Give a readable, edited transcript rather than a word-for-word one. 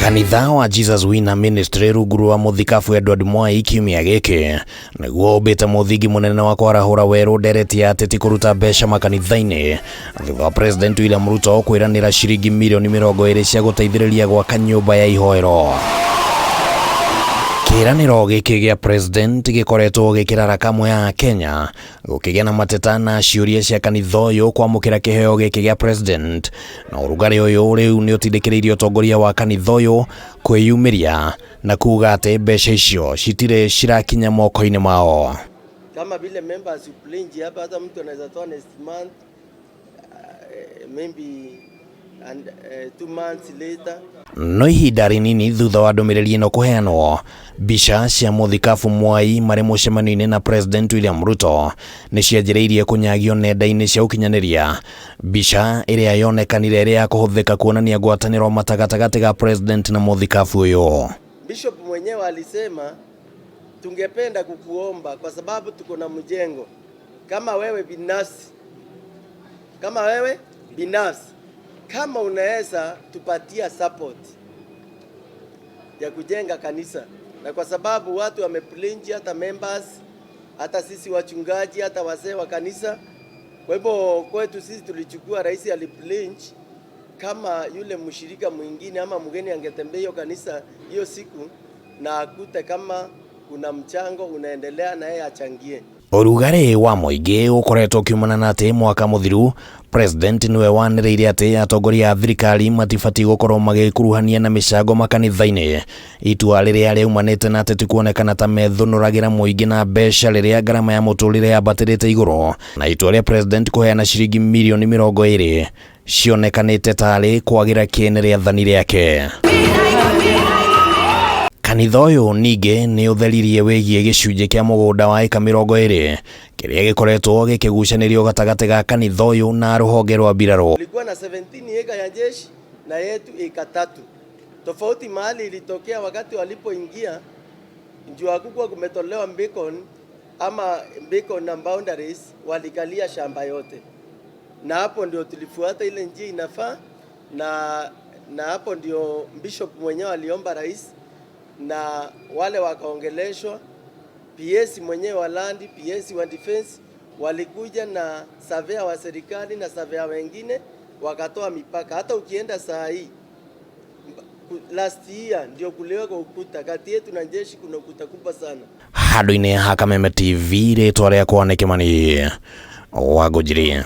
Kanitha wa Jesus Winner Ministry rungu rwa mũthikabu Edward Mwai kiumia gĩkĩ nĩguo ũmbĩte mũthingi mũnene wa kwarahũra werũ ndereti ya ateti kũruta mbeca makanitha-inĩ thutha wa President William Ruto kwĩranĩra ciringi mirioni 20 cia gũteithĩrĩria gwaka nyũmba ya ihoero. Kĩĩranĩro gĩkĩ gĩa President gĩkoretwo gĩkĩrara kamwe ya Kenya gũkĩgĩa na mateta na ciũria cia kanitha ũyũ kwamũkĩra kĩheo gĩkĩ gĩa President, na ũrugarĩ ũyũ rĩu nĩ ũtindĩkĩrĩirie ũtongoria wa kanitha ũyũ kwĩyumĩria na kuga atĩ mbeca icio citirĩ cirakinya moko-inĩ mao. Kama vile members pledge hapa, hata mtu anaweza toa next month, maybe and 2 months later. No ihinda rĩnini thutha wa ndũmĩrĩri ĩno kũheanwo, mbica cia mũthikabu Mwai marĩ mũcemanio-inĩ na President William Ruto nĩ cianjĩrĩirie kũnyagio nenda-inĩ cia ũkinyanĩria, mbica ĩrĩa yonekanire ĩrĩ ya kũhũthĩka kuonania ngwatanĩro mata gatagatĩ ga President na mũthikabu ũyũ. Bishop mwenyewe alisema, "Tungependa kukuomba kwa sababu tuko na mjengo, kama wewe binafsi, kama unaweza tupatia support ya kujenga kanisa, na kwa sababu watu wamepledge, hata members, hata sisi wachungaji, hata wazee wa kanisa. Kwa hivyo kwetu sisi tulichukua, rais alipledge, kama yule mshirika mwingine ama mgeni angetembea hiyo kanisa hiyo siku na akute kama kuna mchango unaendelea, na yeye achangie." Ũrugarĩ wa mũingĩ ũkoretwo ũkiumana na atĩ mwaka mũthiru President nĩwe wanĩrĩire atĩ atongoria a thirikari matibatiĩ gũkorwo magĩkuruhania na mĩcango makanitha-inĩ, itua rĩrĩa rĩaumanĩte na ateti kuonekana ta methũnũragĩra mũingĩ na mbeca rĩrĩa ngarama ya mũtũrĩre yambatĩrĩte igũrũ, na itua rĩa President kũheana ciringi mirioni 20 cionekanĩte tarĩ kwagĩra kĩene rĩathani rĩake. Kanitha ũyũ ningĩ nĩ ũtheririe wĩgiĩ gĩcunjĩ kĩa mũgũnda wa ĩka 20 kĩrĩa gĩkoretwo gĩkĩgucanĩrio gatagatĩ ga kanitha ũyũ na rũhonge rwa mbirarũ. Kulikuwa na 17 eka ya jeshi na yetu eka 3. Tofauti mahali ilitokea wakati walipoingia, ndio hakukuwa kumetolewa beacon ama beacon na boundaries, walikalia shamba yote, na hapo ndio tulifuata ile njia inafaa, na hapo ndio bishop mwenyewe aliomba rais na wale wakaongeleshwa. PS mwenyewe wa land, PS wa defense walikuja na surveyor wa serikali na surveyor wengine wakatoa mipaka. Hata ukienda saa hii, last year ndio kuliweka ukuta kati yetu na jeshi, kuna ukuta kubwa sana. Handũ-inĩ ha Kameme TV, rĩtwa rĩakwa nĩ Kĩmani wa Ngũnjiri.